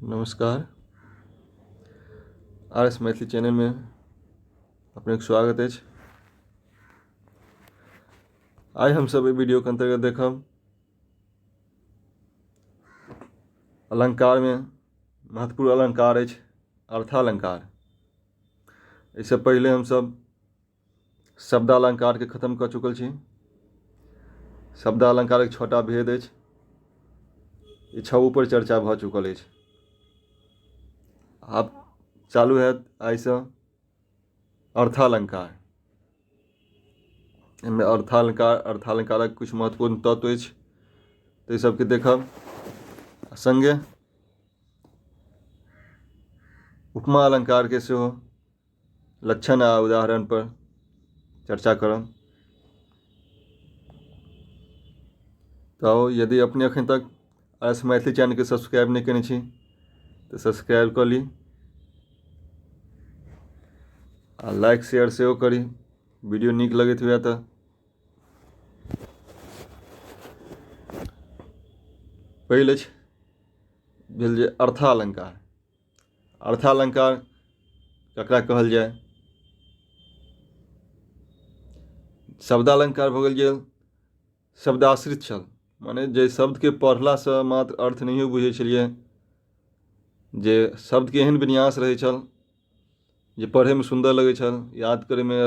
नमस्कार। R S Maithili चैनलमे अपनेके स्वागत अछि। आइ हमसभ एहि वीडियोके अन्तर्गत देखब अलङ्कारमे महत्वपूर्ण अलङ्कार अछि अर्थालङ्कार। एहिसँ पहिले हमसभ शब्दालङ्कारके खतम कऽ चुकल छी। शब्दालङ्कारक 6टा भेद अछि, ई 6 पर चर्चा भऽ चुकल अछि। आब चालू हैत आइसँ अर्थालङ्कार। एहिमे अर्थालङ्कार, अर्थालङ्कारक किछु महत्वपूर्ण तत्व अछि, ताहि सबके देखब। आ सङ्गे उपमा अलङ्कारके सेहो लक्षण आ उदाहरण पर चर्चा करब। तऽ यदि अपने एखन तक आर एस मैथिली चैनलके सब्सक्राइब नहि केने छी तऽ सब्सक्राइब कऽ ली आ लाइक शेयर सेहो करी, वीडियो नीक लगैत हुए तऽ। पहिल अछि भेल जे अर्थालङ्कार। अर्थालङ्कार ककरा कहल जाय? शब्दालङ्कार भऽ गेल जे शब्दाश्रित छल, माने जे शब्दके पढ़लासँ मात्र अर्थ नहियो बुझै छलियै, जे शब्दके एहन विन्यास रहै छल जे पढ़ैमे सुन्दर लगै छल, याद करैमे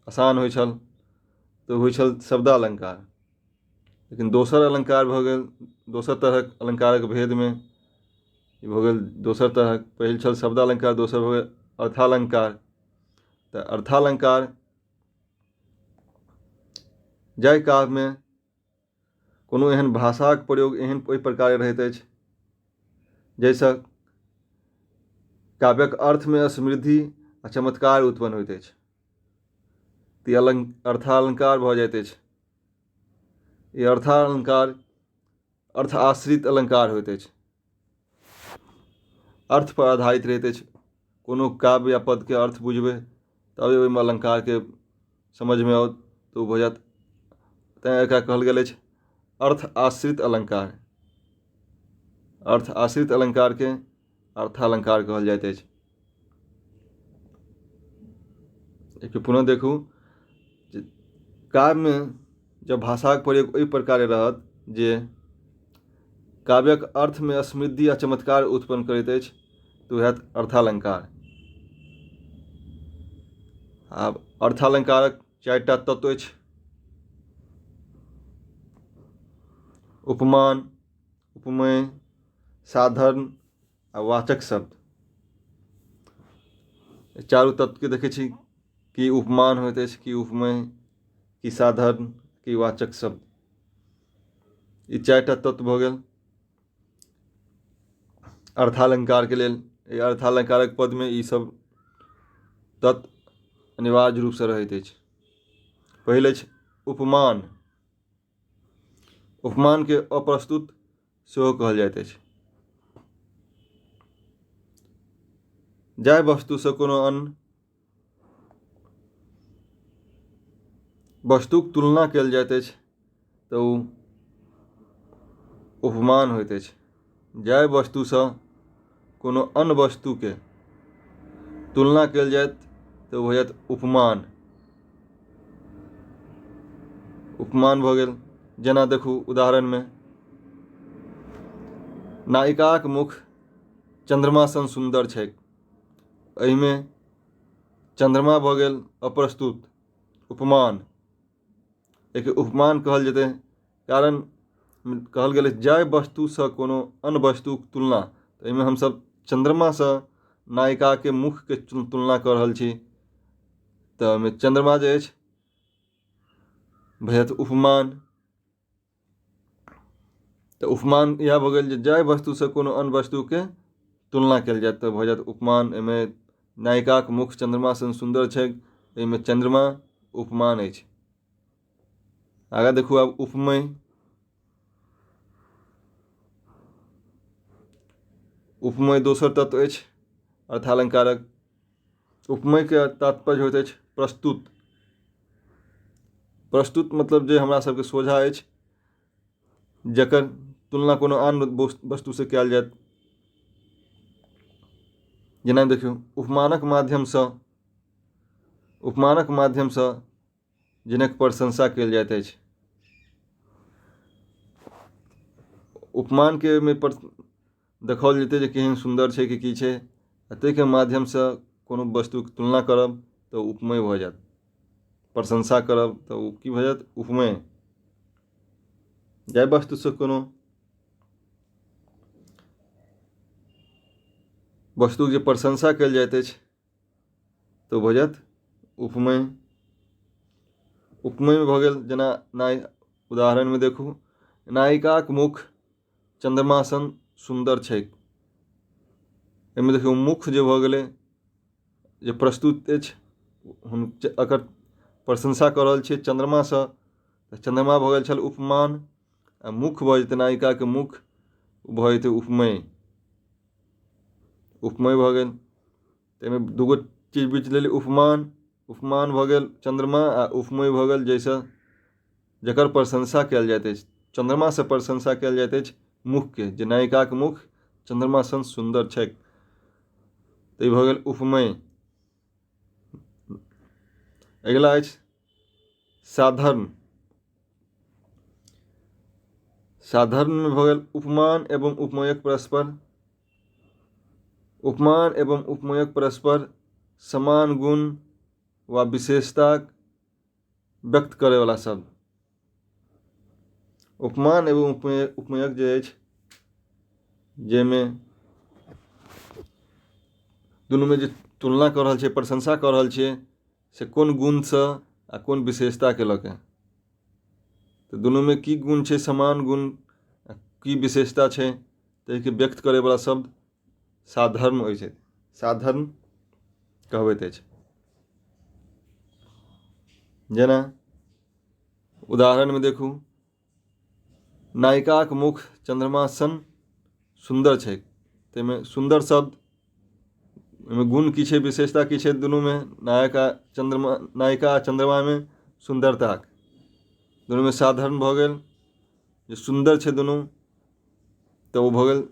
आसान होइ छल, तऽ होइ छल शब्दालङ्कार। लेकिन दोसर अलङ्कार भऽ गेल दोसर तरहक अलङ्कारक भेदमे ई भऽ गेल दोसर तरहक। पहिल छल शब्दालङ्कार, दोसर भऽ गेल अर्थालङ्कार। तऽ अर्थालङ्कार जाहि काव्यमे कोनो एहन भाषाक प्रयोग एहन ओहि प्रकारे रहैत अछि जाहिसँ काव्यक अर्थमे समृद्धि आ चमत्कार उत्पन्न होइत अछि, तऽ ई अर्थालङ्कार भऽ जाइत अछि। ई अर्थालङ्कार अर्थ आश्रित अलङ्कार होइत अछि, अर्थ पर आधारित रहैत अछि। कोनो काव्य या पदके अर्थ बुझबै तबे ओहिमे अलङ्कारके समझमे आओत, तऽ ओ भऽ जायत। तैँ एकरा कहल गेल अछि अर्थ आश्रित अलङ्कार। अर्थ आश्रित अलङ्कारके अर्थालङ्कार कहल जाइत अछि। एक पुनः देखू जे काव्यमे जब भाषाक प्रयोग ओहि प्रकारे रहत जे काव्यक अर्थमे समृद्धि आ चमत्कार उत्पन्न करैत अछि, तऽ ओ हैत अर्थालङ्कार। आब अर्थालङ्कारक 4टा तत्व अछि: उपमान, उपमेय, साधर्म आ वाचक शब्द। चारू तत्वके देखै छी कि उपमान होइत अछि, कि उपमेय, कि साधर्म, कि वाचक शब्द। ई 4टा तत्व भऽ गेल अर्थालङ्कारके लेल। एहि अर्थालङ्कारक पदमे ई सब तत्व अनिवार्य रूपसँ रहैत अछि। पहिल अछि उपमान। उपमानके अप्रस्तुत सेहो कहल जाइत अछि। जाहि वस्तुसँ कोनो अन्य वस्तुक तुलना कयल जाइत अछि तऽ ओ उपमान होइत अछि। जाहि वस्तुसँ कोनो अन्य वस्तुके तुलना कयल जायत तऽ ओ भऽ जायत उपमान। उपमान भऽ गेल, जेना देखू उदाहरणमे, नायिकाक मुख चन्द्रमा सन सुन्दर छैक। एहिमे चन्द्रमा भऽ गेल अप्रस्तुत उपमान। एहिके उपमान कहल जेतै, कारण कहल गेल अछि जाहि वस्तुसँ कोनो अन्य वस्तुक तुलना, तऽ एहिमे हमसभ चन्द्रमासँ नायिकाके मुखके तुलना कऽ रहल छी, तऽ ओहिमे चन्द्रमा जे अछि भऽ जायत उपमान। तऽ उपमान इएह भऽ गेल जे जाहि वस्तुसँ कोनो अन्य वस्तुके तुलना कयल जायत तऽ भऽ जायत उपमान। एहिमे नायिकाक मुख चन्द्रमा सन सुन्दर छैक, एहिमे चन्द्रमा उपमान अछि। आगाँ देखू आब उपमेय। उपमेय दोसर तत्व अछि अर्थालङ्कारक। उपमेयके तात्पर्य होइत अछि प्रस्तुत। प्रस्तुत मतलब जे हमरा सबके सोझा अछि, जकर तुलना कोनो आन वस्तुसँ कयल जायत। जेना देखियौ, उपमानक माध्यमसँ जिनक प्रशंसा कयल जाइत अछि। उपमानके ओहिमे देखाओल जेतै जे केहन सुन्दर छै कि की छै, आ ताहिके माध्यमसँ कोनो वस्तुके तुलना करब तऽ उपमेय भऽ जायत। प्रशंसा करब तऽ ओ की भऽ जायत? उपमेय। जाहि वस्तुसँ कोनो वस्तुके जे प्रशंसा कयल जाइत अछि तऽ ओ भऽ जायत उपमेय। उपमेयमे भऽ गेल जेना उदाहरणमे देखू, नायिकाक मुख चन्द्रमा सन सुन्दर छैक। एहिमे देखियौ, मुख जे भऽ गेलै, जे प्रस्तुत अछि, हम एकर प्रशंसा कऽ रहल छियै चन्द्रमासँ, तऽ चन्द्रमा भऽ गेल छल उपमान, आ मुख भऽ जेतै, नायिकाके मुख भऽ जेतै उपमेय। उपमेय भऽ गेल। तऽ एहिमे दूगो चीज बुझि लेलियै। उपमान उपमान भऽ गेल चन्द्रमा, आ उपमेय भऽ गेल जाहिसँ जकर प्रशंसा कयल जाइत अछि। चन्द्रमासँ प्रशंसा कयल जाइत अछि मुखके, जे नायिकाके मुख चन्द्रमा सन सुन्दर छैक, तऽ ई भऽ गेल उपमेय। अगिला अछि साधर्म। साधर्ममे भऽ गेल उपमान एवं उपमेयक परस्पर समान गुण वा विशेषता व्यक्त करयवला शब्द। उपमान एवं उपमेयक जे अछि, जाहिमे दुनूमे जे तुलना कऽ रहल छियै, प्रशंसा कऽ रहल छियै, से कोन गुणसँ आ कोन विशेषताके लऽ कऽ, तऽ दुनूमे की गुण छै समान गुण, की विशेषता छै, ताहिके व्यक्त करयवला शब्द साधर्म होइ छै, साधर्म कहबैत अछि। जेना उदाहरणमे देखू, नायिकाक मुख चन्द्रमा सन सुन्दर छैक। ताहिमे सुन्दर शब्द, ओहिमे गुण की छै, विशेषता की छै दुनूमे, नायक आ चन्द्रमा, नायिका आ चन्द्रमामे? सुन्दरताक। दुनूमे साधर्म भऽ गेल जे सुन्दर छै दुनू, तऽ ओ भऽ गेल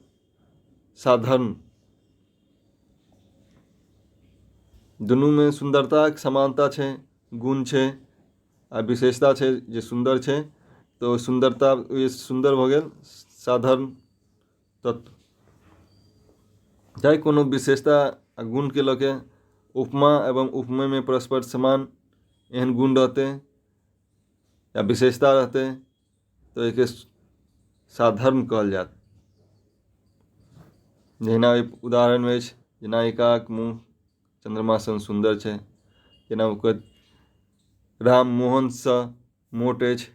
साधर्म। दुनूमे सुन्दरताक समानता छै, गुण छै आ विशेषता छै जे सुन्दर छै, तऽ ओ सुन्दरता सुन्दर भऽ गेल साधर्म तत्व। जाहि कोनो विशेषता आ गुणके लऽ के उपमा एवं उपमेयमे परस्पर समान एहन गुण रहतै या विशेषता रहतै, तऽ ओहिके साधर्म कहल जायत। जहिना ओहि उदाहरणमे अछि जे नायिकाक मुँह चन्द्रमा सन सुन्दर छै, जेना ओकर राम मोहनसँ मोट अछि,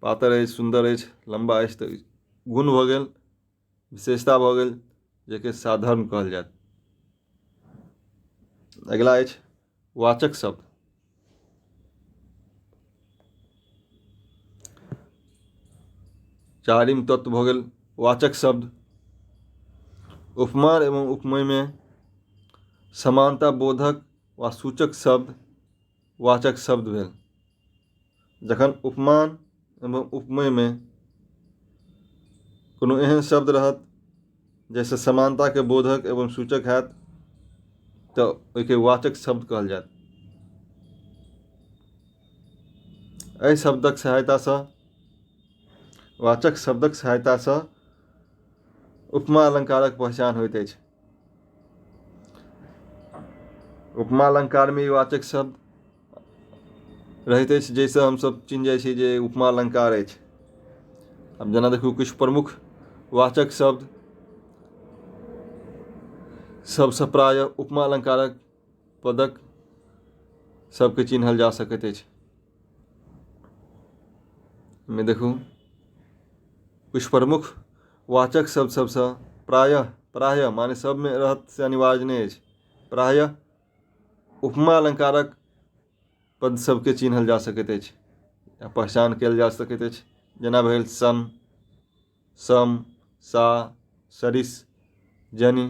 पातर अछि, सुन्दर अछि, लम्बा अछि, तऽ गुण भऽ गेल, विशेषता भऽ गेल, जाहिके साधर्म कहल जायत। अगिला अछि वाचक शब्द। चारिम तत्व भऽ गेल वाचक शब्द। उपमान एवं उपमेयमे समानता बोधक वा सूचक शब्द वाचक शब्द भेल। जखन उपमान एवं उपमेयमे कोनो एहन शब्द रहत जाहिसँ समानताके बोधक एवं सूचक हैत, तऽ ओहिके वाचक शब्द कहल जायत। एहि शब्दक सहायतासँ, वाचक शब्दक सहायतासँ उपमा अलङ्कारक पहचान होइत अछि। उपमा अलङ्कारमे ई वाचक शब्द रहैत अछि, जाहिसँ हमसभ चिन्ह जाइ छी जे उपमा अलङ्कार अछि। आब जेना देखू, किछु प्रमुख वाचक शब्द सबसँ प्रायः उपमा अलङ्कारक पदक सबके चिन्हल जा सकैत अछि। मे देखू, किछु प्रमुख वाचक शब्द सबसँ प्रायः, प्रायः माने सबमे रहत से अनिवार्य नहि अछि, प्रायः उपमा अलङ्कारक पद सबके चिन्हल जा सकैत अछि या पहचान कयल जा सकैत अछि। जेना भेल सन, सम, सा, सरिस, जनि,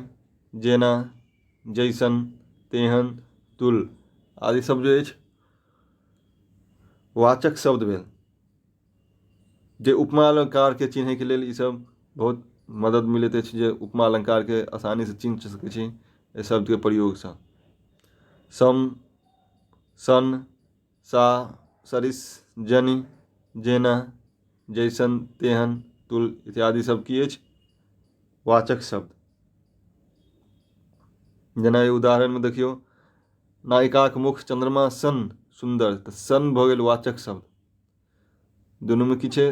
जेना, जैसन, तेहन, तुल आदि सब जे अछि वाचक शब्द भेल, जे उपमा अलङ्कारके चिन्हैके लेल ईसब बहुत मदद मिलैत अछि, जे उपमा अलङ्कारके आसानीसँ चिन्ह सकै छी एहि शब्दके प्रयोगसँ। सम, सन, सा, सरिस, जनि, जेना, जैसन, तेहन, तुल इत्यादि सब की अछि? वाचक शब्द। जेना एहि उदाहरणमे देखियौ, नायिकाक मुख चन्द्रमा सन सुन्दर, तऽ सन भऽ गेल वाचक शब्द। दुनूमे की छै?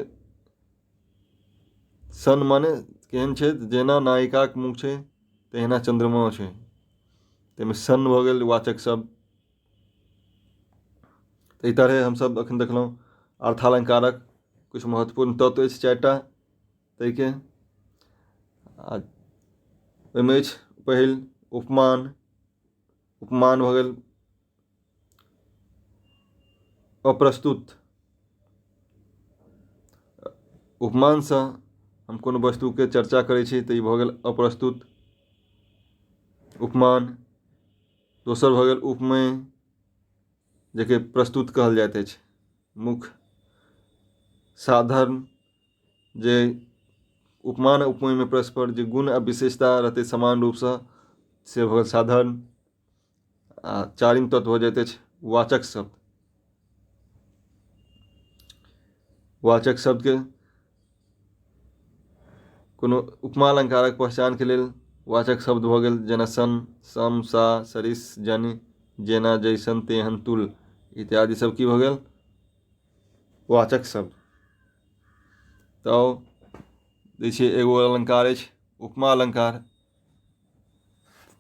सन माने केहन छै? जेना नायिकाक मुख छै तहिना चन्द्रमो छै, ताहिमे सन भऽ गेल वाचक शब्द। एहि तरहे हमसभ एखन देखलहुँ अर्थालङ्कारक किछु महत्वपूर्ण तत्व अछि चारिटा, ताहिके आ ओहिमे अछि पहिल उपमान। उपमान भऽ गेल अप्रस्तुत। उपमानसँ हम कोनो वस्तुके चर्चा करै छी तऽ ई भऽ गेल अप्रस्तुत उपमान। दोसर भऽ गेल उपमेय, जेकि प्रस्तुत कहल जाइत अछि। मुख्य साधन जे उपमान उपमेयमे परस्पर जे गुण आ विशेषता रहतै समान रूपसँ से भऽ गेल साधन। आ चारिम तत्व भऽ जाइत अछि वाचक शब्द। वाचक शब्दके कोनो उपमा अलङ्कारक पहचानके लेल वाचक शब्द भऽ गेल, जेना सन, सम, सा, सरिस, जनि, जेना, जैसन, तेहन, तुल इत्यादि सब की भऽ गेल? वाचक शब्द। तऽ दै छियै एगो अलङ्कार अछि उपमा अलङ्कार,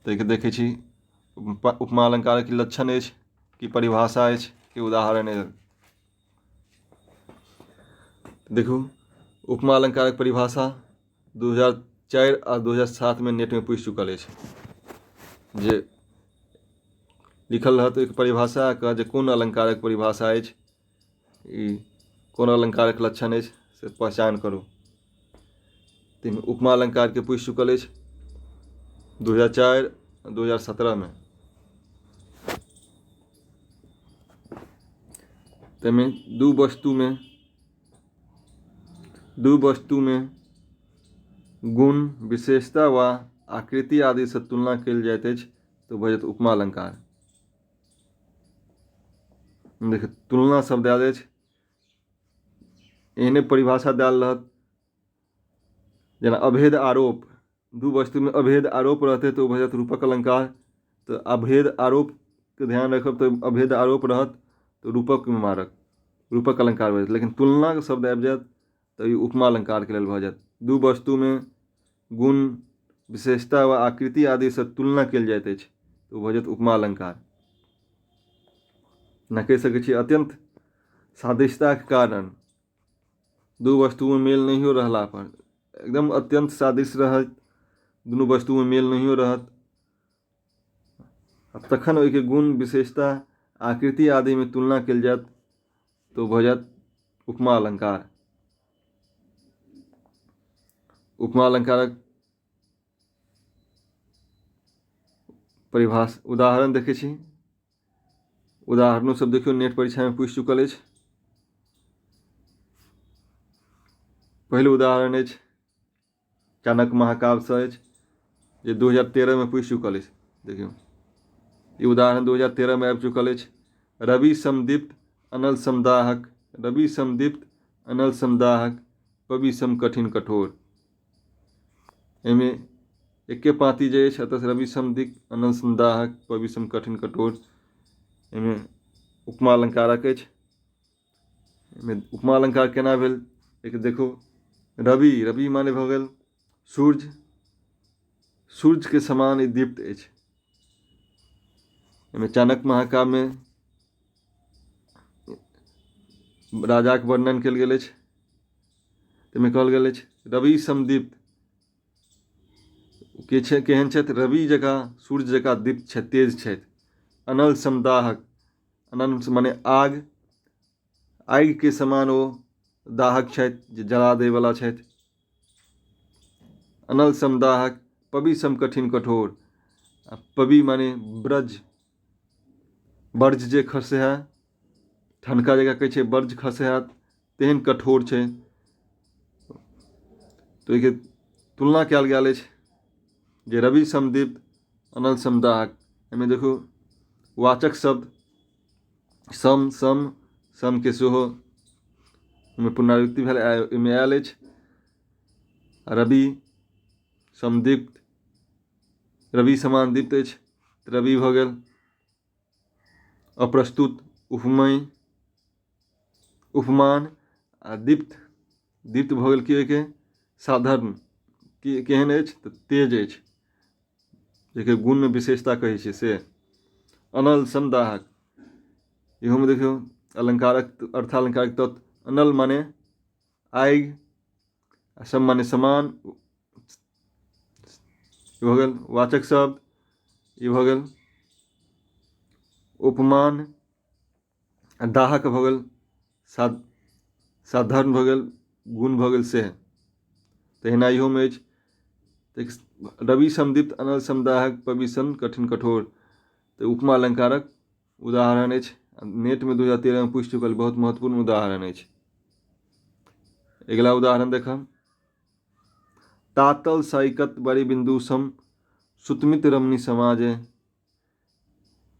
ताहिके देखै छी उपमा अलङ्कारक लक्षण अछि कि परिभाषा अछि कि उदाहरण अछि। देखू, उपमा अलङ्कारक परिभाषा 2004 आ 2007मे नेटमे पूछि चुकल अछि, जे लिखल रहत ओहिके परिभाषा कहत जे कोन अलङ्कारक परिभाषा अछि, ई कोन अलङ्कारक लक्षण अछि से पहचान करू। ताहिमे उपमा अलङ्कारके पूछि चुकल अछि 2004 2017मे। ताहिमे दू वस्तुमे गुण, विशेषता वा आकृति आदिसँ तुलना कयल जाइत अछि तऽ भऽ जायत उपमा अलङ्कार। देखियौ, तुलना शब्द आयल अछि, एहने परिभाषा देल रहत, जेना अभेद आरोप, दू वस्तुमे अभेद आरोप रहतै तऽ ओ भऽ जायत रूपक अलङ्कार। तऽ अभेद आरोपके ध्यान राखब तऽ अभेद आरोप रहत तऽ रूपकमे मारत, रूपक अलङ्कार भऽ जायत। लेकिन तुलनाके शब्द आबि जायत तऽ ई उपमा अलङ्कारके लेल भऽ जायत। दू वस्तुमे गुण, विशेषता वा आकृति आदिसँ तुलना कयल जाइत अछि तऽ ओ भऽ जायत उपमा अलङ्कार। जेना कहि सकै छी अत्यन्त सादृश्यताके कारण दू वस्तुमे मेल नहियो रहला पर, एकदम अत्यन्त सादृश्य रहत, दुनू वस्तुमे मेल नहियो रहत, आ तखन ओहिके गुण, विशेषता, आकृति आदिमे तुलना कयल जायत तऽ ओ भऽ जायत उपमा अलङ्कार। उपमा अलङ्कारक परिभाषा उदाहरण देखै छी, उदाहरणो सब देखियौ नेट परीक्षामे पूछि चुकल अछि। पहिल उदाहरण अछि चाणक्य महाकाव्यसँ अछि, जे 2013मे पूछि चुकल अछि। देखियौ, ई उदाहरण 2013मे आबि चुकल अछि। रवि समदीप्त अनल समदाहक, रवि समदीप्त अनल समदाहक, पवि सम कठिन कठोर। एहिमे एके पाँति जे अछि, अतः रवि समदीप्त अनल समदाहक पवि सम कठिन कठोर, एहिमे उपमा अलङ्कारक अछि। एहिमे उपमा अलङ्कार केना भेल एक देखू, रवि, रवि माने भऽ गेल सूर्य, सूर्यके समान ई दीप्त अछि। एहिमे चाणक्य महाकाव्यमे राजाके वर्णन कयल गेल अछि, ताहिमे कहल गेल अछि रवि समदीप्त के छै, केहन छथि? रवि जकाँ, सूर्य जकाँ दीप्त छथि, तेज छथि। अनल समदाहक, अनल मने आग, आगिके समान ओ दाहक छथि, जे जरा दैवला छथि। अनल समदाहक पवि सम कठिन कठोर, आ पवि माने ब्रज, बर्ज जे खसै है, ठनका जकरा कहै छै बर्ज खसै है, तेहन कठोर छै। तऽ ओहिके तुलना कयल गेल अछि जे रवि समदीप्त अनल समदाहक। एहिमे देखू वाचक शब्द सम सम समके सेहो ओहिमे पुनरावृत्ति भेल, ओहिमे आयल अछि। रवि समदीप्त, रवि समान दीप्त अछि तऽ रवि भऽ गेल। अप्रस्तुत उपमय उपमान आ दीप्त, दीप्त भऽ गेल की ओहिके साधर्म की केहन अछि तऽ तेज अछि, जाहिके गुणमे विशेषता कहै छै से। अनल समदाहक, इहोमे देखियौ अलङ्कारक अर्थालङ्कारक तत्व। अनल माने आगि आ सम माने समान, ई भऽ गेल वाचक शब्द। ई भऽ गेल उपमान आ दाहक भऽ गेल साधर्म भऽ गेल, गुण भऽ गेल से। तहिना इहोमे अछि रवि समदीप्त अनल समदाहक पविसन कठिन कठोर, तऽ उपमा अलङ्कारक उदाहरण अछि। नेटमे 2013मे पूछि चुकल बहुत महत्वपूर्ण उदाहरण अछि। अगिला उदाहरण देखब। तातल सैकत बड़ी बिन्दु सम सुतमित रमणी समाजे,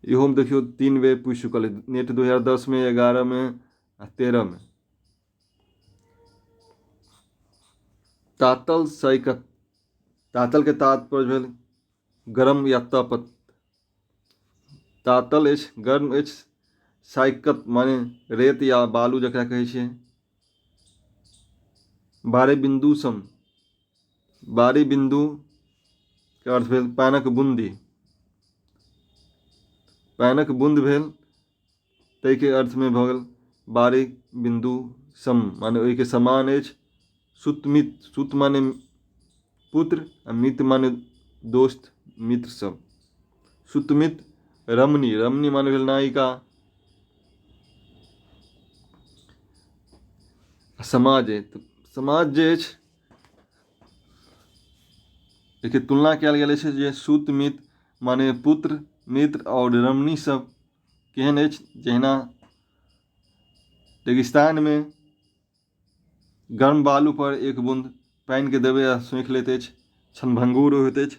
इहोमे देखियौ 3 बेर पूछि चुकल अछि नेट 2010मे, 11मे आ 13मे। तातल सैकत, तातल के तात्पर्य भेल गरम या तपत, तातल अछि गर्म अछि, सैकत माने रेत या बालू जकरा कहै छियै। बारी बिन्दु सम, बारी बिन्दु के अर्थ भेल पानिक बूंदी, पानिक बूंद भेल ताहिके अर्थमे भऽ गेल बारी बिन्दु सम माने ओहिके समान अछि। सुतमित, सुत माने पुत्र आ मित माने दोस्त मित्र सब। सुतमित रमणी, रमणी माने भेल नायिका। समाज तऽ समाज जे अछि एहिके तुलना कयल गेल अछि जे सुत मित माने पुत्र मित्र आओर रमणी सब केहन अछि, जहिना रेगिस्तानमे गर्म बालू पर एक बूंद पानिके देबै आ सोखि लैत अछि, क्षणभंगुर होइत अछि,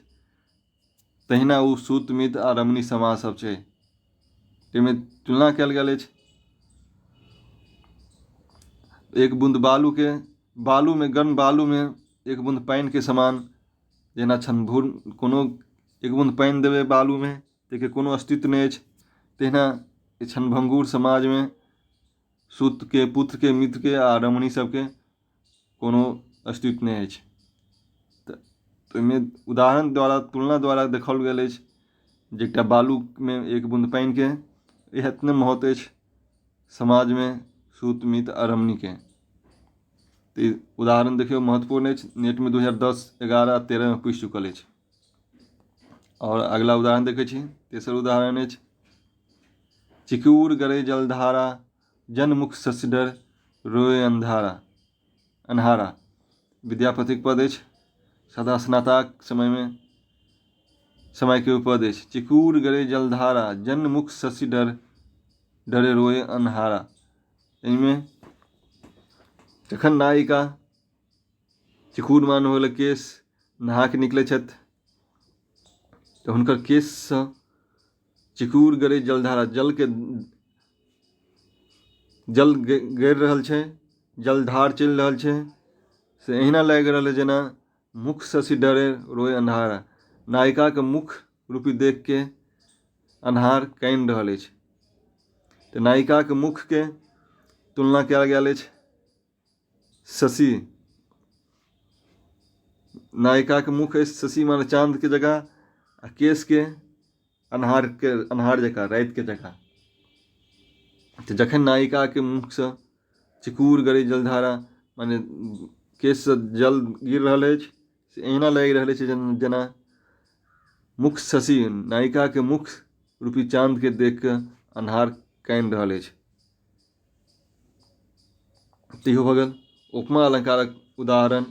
तहिना ओ सुत मित आ रमणी समाज सब छै। ताहिमे तुलना कयल गेल अछि एक बूंद बालूके, बालूमे गर्म बालूमे एक बूंद पानिके समान जेना क्षणभंगुर कोनो एक बूंद पानि देबै बालूमे ताहिके कोनो अस्तित्व नहि अछि, तहिना क्षणभंगुर समाजमे सुतके पुत्रके मित्रके आ रमणी सबके कोनो अस्तित्व नहि अछि। तऽ ओहिमे उदाहरण द्वारा तुलना द्वारा देखाओल गेल अछि जे एकटा बालूमे एक बूंद पानिके एतने महत्व अछि समाजमे सुत मित आ रमणीके। तऽ ई उदाहरण देखियौ महत्वपूर्ण अछि, नेटमे 2010, 11 आ 13मे पूछि चुकल अछि। आओर अगिला उदाहरण देखै छी, तेसर उदाहरण अछि चिकूर गरे जलधारा जनमुख शशिधर रोए अन्धारा अन्हारा। विद्यापतिक पद अछि, सदा स्नाताक समयमे समयके ओ पद अछि। चिकूर गरे जलधारा जनमुख शशिधर डरे रोए अन्हारा। एहिमे जखन नायिका चिकूर मान होल केश नहा के निकलै छथि तऽ हुनकर केशसँ चिकूर गरे जलधारा जलके जल गड़ि रहल छै, जलधार चलि रहल छै, से एहिना लागि रहल छै जेना मुख शशि डरे रोए अन्हारा। नायिकाके मुख रूपी देखके अन्हार कानि रहल अछि। तऽ नायिकाके मुखके तुलना कयल गेल अछि शशि, नायिकाके मुख अछि शशि माने चाँदके जकाँ आ केशके अन्हारके अन्हार जकाँ रातिके जकाँ। तऽ जखन नायिकाके मुखसँ चिकूर गरै जलधारा माने केशसँ जल गिर रहल अछि से एहिना लागि रहल अछि जेना मुख शशि नायिकाके मुख रूपी चाँदके देखि कऽ अन्हार कानि रहल अछि। तऽ इहो भऽ गेल उपमा अलङ्कारक उदाहरण।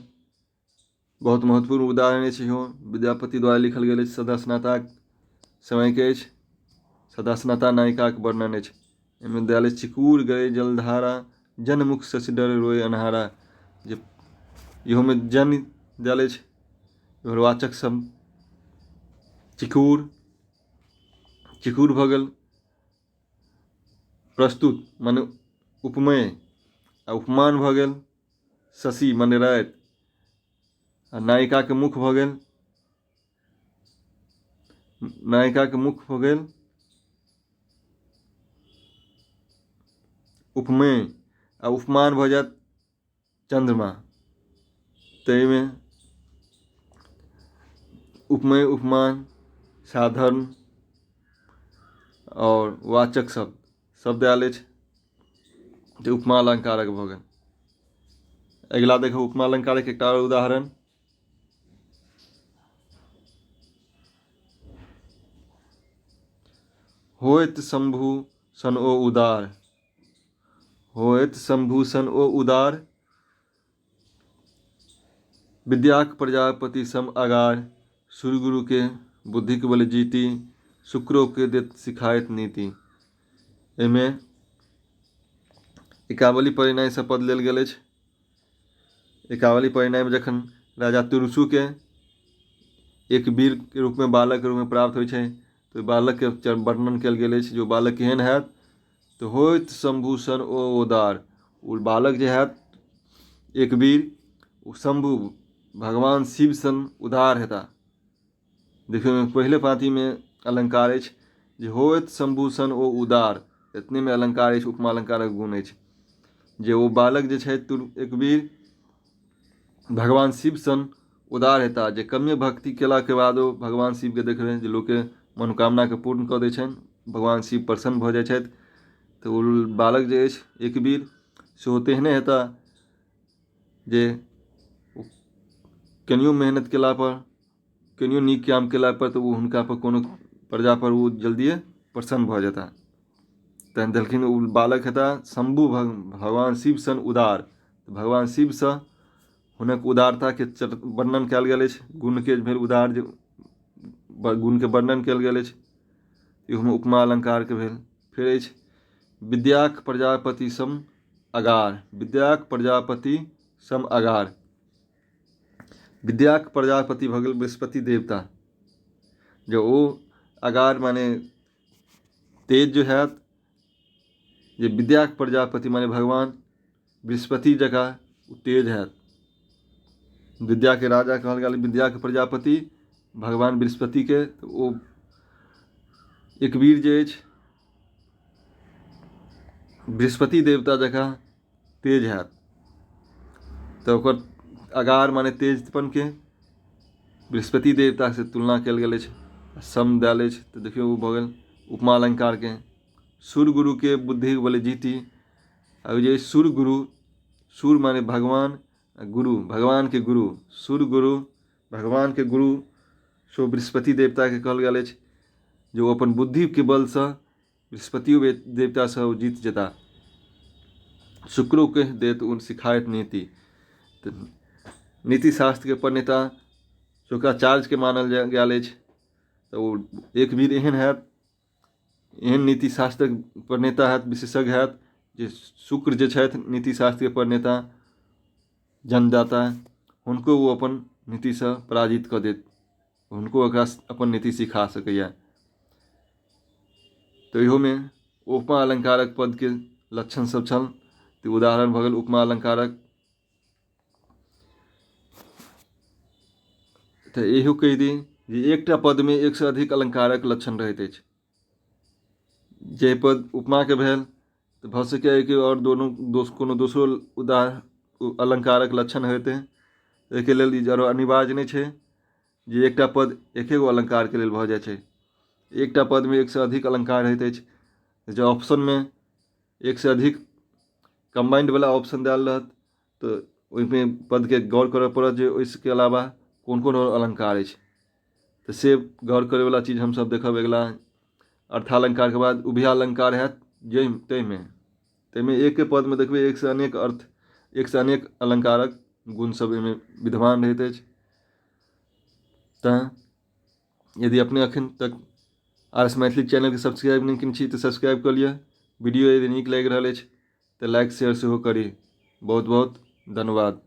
बहुत महत्वपूर्ण उदाहरण अछि इहो, विद्यापति द्वारा लिखल गेल अछि, सदा स्नाताक समयके अछि, सदा स्नाता नायिकाके वर्णन अछि। एहिमे देल अछि चिकूर गए जलधारा जनमुख शशि डर रोए अन्हारा, जे इहोमे जन देल अछि, वाचक शब्द चिकुर, चिकुर भऽ गेल प्रस्तुत मने उपमेय, आ उपमान भऽ गेल शशि मने राति, आ नायिकाके मुख भऽ गेल, नायिकाके मुख भऽ गेल उपमेय, आ उपमान भऽ जायत चन्द्रमा। ताहिमे उपमेय उपमान साधर्म आओर वाचक शब्द शब्द आयल अछि जे उपमा अलङ्कारक भऽ गेल। अगिला देखू उपमा अलङ्कारक एकटा आओर उदाहरण। होइत शम्भु सन ओ उदार, होइत शम्भु सन ओ उदार, विद्याक प्रजापति सम अगार, सूर्यगुरुके बुद्धिक बल जीति, शुक्रोके देत सिखायत नीति। एहिमे एकावली परिणयसँ पद लेल गेल अछि। एकावली परिणयमे जखन राजा तुलसूके एक वीरके रूपमे बालकके रूपमे प्राप्त होइ छै तऽ ओहि बालकके वर्णन कयल गेल अछि जे ओ बालक केहन हैत, तऽ होइत शम्भु सन ओ उदार। ओ बालक जे हैत एक वीर, ओ शम्भु भगवान शिव सन उदार हेता। देखियौ पहिले पाँतिमे अलङ्कार अछि जे होइत शम्भु सन ओ उदार, एतनेमे अलङ्कार अछि, उपमा अलङ्कारक गुण अछि जे ओ बालक जे छथि एक वीर भगवान शिव सन उदार हेता, जे कमे भक्ति केलाके बाद ओ भगवान शिवके देखबनि जे लोकके मनोकामनाके पूर्ण कऽ दै छनि, भगवान शिव प्रसन्न भऽ जाइ छथि। तऽ ओ बालक जे अछि एक वीर सेहो तेहने हेता जे कनियो मेहनत केलापर कनियो नीक काम केलापर तऽ ओ हुनकापर कोनो प्रजापर ओ जल्दिए प्रसन्न भऽ जेता। तहन देलखिन ओ बालक हेता शम्भु भगवान शिव सन उदार। भगवान शिवसँ हुनक उदारताके वर्णन कयल गेल अछि, गुणके भेल उदार जे गुणके वर्णन कयल गेल अछि, इहोमे उपमा अलङ्कारके भेल। फेर अछि विद्याक प्रजापति सम अगार, विद्याक प्रजापति सम अगार। विद्याक प्रजापति भऽ गेल बृहस्पति देवता, जे ओ अगार माने तेज जे हैत, जे विद्याक प्रजापति माने भगवान बृहस्पति जकाँ ओ तेज हैत। विद्याके राजा कहल गेल विद्याके प्रजापति भगवान बृहस्पतिके, तऽ ओ एकवीर जे अछि बृहस्पति देवता जकाँ तेज हैत। तऽ ओकर अगार माने तेजपनके बृहस्पति देवतासँ तुलना कयल गेल अछि, सम देल अछि। तऽ देखियौ ओ भऽ गेल उपमा अलङ्कारके। सूर्य गुरुके बुद्धि बले जीती, आ जे सूर्य गुरु, सूर्य माने भगवान, गुरु भगवानके गुरु, सूर्य गुरु भगवानके गुरु सो बृहस्पति देवताके कहल गेल अछि जे ओ अपन बुद्धिके बलसँ बृहस्पतियो देवतासँ ओ जीत जेता। शुक्रोके देत ओ सिखायत नीति, तऽ नीतिशास्त्रके प्रणेता शुक्राचार्यके मानल गेल अछि। तऽ ओ एक वीर एहन हैत, एहन नीतिशास्त्रक प्रणेता हैत, विशेषज्ञ हैत जे शुक्र जे छथि नीतिशास्त्रके प्रणेता जन्मदाता, हुनको ओ अपन नीतिसँ पराजित कऽ देत, हुनको ओकरा अपन नीति सिखा सकैए। तऽ इहोमे उपमा अलङ्कारक पदके लक्षण सब छल। तऽ उदाहरण भऽ गेल उपमा अलङ्कारक। तऽ इहो कहि दी जे एकटा पदमे एकसँ अधिक अलङ्कारक लक्षण रहैत अछि। जे पद उपमाके भेल तऽ भऽ सकैए कि आओर दोनो दोस कोनो दोसरो उदाहरण अलङ्कारक लक्षण होइतै। एहिके लेल ई जरूर अनिवार्य नहि छै जे एकटा पद एके गो अलङ्कारके लेल भऽ जाइ छै। एकटा पदमे एकसँ अधिक अलङ्कार होइत अछि। जँ ऑप्शनमे एकसँ अधिक कम्बाइंडवला ऑप्शन देल रहत तऽ ओहिमे पदके गौर करय पड़त जे ओहिके अलावा कोन कोन आओर अलङ्कार अछि। तऽ से गौर करयवला चीज हमसभ देखब अगिला अर्थालङ्कारके बाद उभयालङ्कार हैत जाहि ताहिमे ताहिमे एके पदमे देखबै एकसँ अनेक अर्थ एकसँ अनेक अलङ्कारक गुणसभ ओहिमे विद्यमान रहैत अछि। तैँ यदि अपने अखन तक आर एस मैथिली चैनलके सब्सक्राइब नहि केने छी तऽ सब्सक्राइब कऽ लिअ। वीडियो यदि नीक लागि रहल अछि तऽ लाइक शेयर सेहो करी। बहुत बहुत धन्यवाद।